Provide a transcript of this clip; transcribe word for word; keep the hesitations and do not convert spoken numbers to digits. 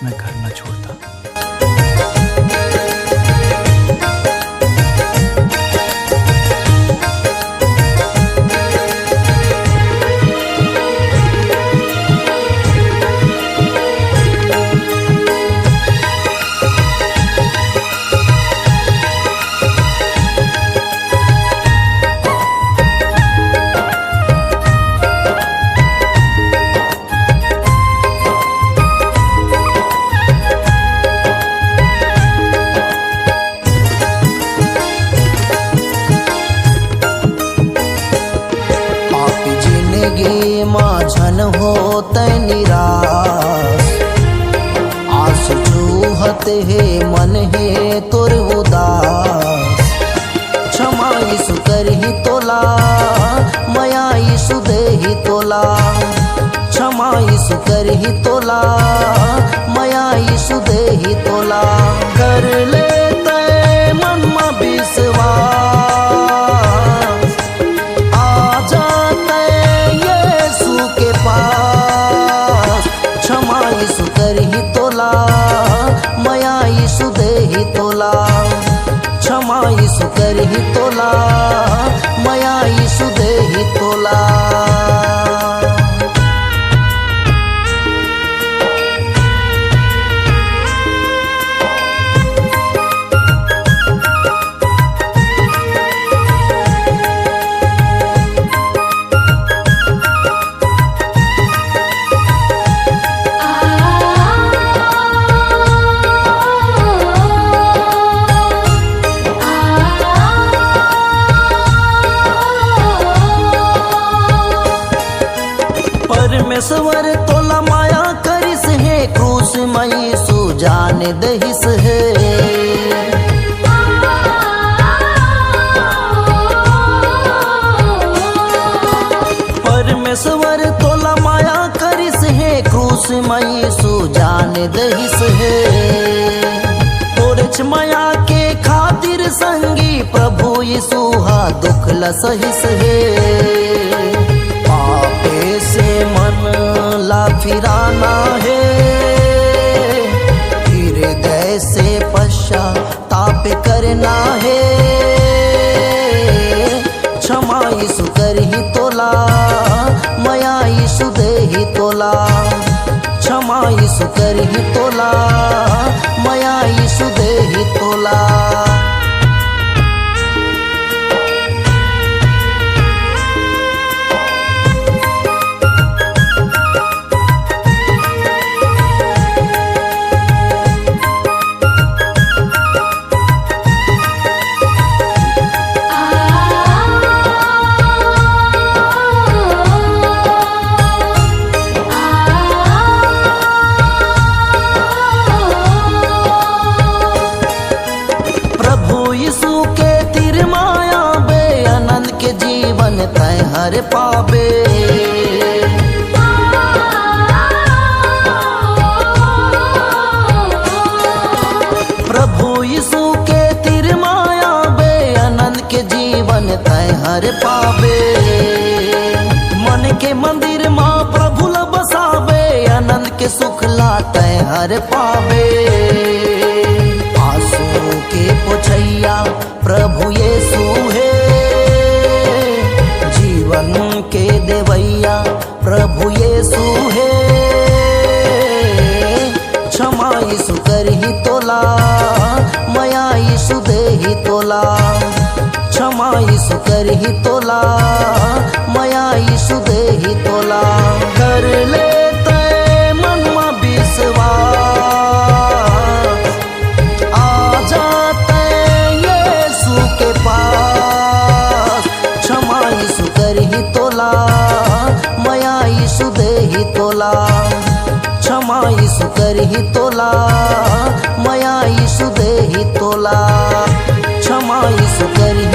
मैं घर न छोड़ता। पापी जिनगी मा झन हो तै निराश, आस चूहत हे मन हे तोर उदास। क्षमा यीशु करही तोला, मया यीशु देही तोला। क्षमा यीशु करही तोला, मया यीशु देही तोला। कर ले तै मन म विश्वास, आ जा तै यीशु के पास। क्षमा यीशु करही तोला, मया यीशु देही तोला। क्षमा यीशु करही तोला, मया यीशु देही तोला। परमेश्वर तोला माया करिस हे, क्रूस म यीशु जान दहिस हे। परमेश्वर तोला माया करिस हे, क्रूस म यीशु जान दहिस हे। तोरेच माया के खातिर संगी प्रभु यीशु हा दुख ल सहिस हे। पापे से मन ला फिराना हे, हृदय से पश्चाताप करना हे। क्षमा यीशु करही तोला, मया यीशु देही तोला। क्षमा यीशु करही तोला, मया यीशु देही तोला। प्रभु यीशु के तीर माया बे, अनंत के जीवन तै हर पाबे। प्रभु यीशु के तीर माया बे, अनंत के जीवन तै हर पाबे। मन के मंदिर मा प्रभु ल बसाबे, अनंत के सुख ला तै हर पाबे। आंसू के पोछैया प्रभु यीशु हे, जीवन के देवैया प्रभु यीशु हे। क्षमा यीशु करही तोला, मया यीशु देही तोला। क्षमा यीशु करही तोला, मया यीशु देही तोला। कर ले तै मन म विश्वास, आ जा तै यीशु के पास। क्षमा यीशु करही तोला, मया यीशु देही तोला। क्षमा यीशु करही तोला, मया यीशु देही तोला। क्षमा यीशु करही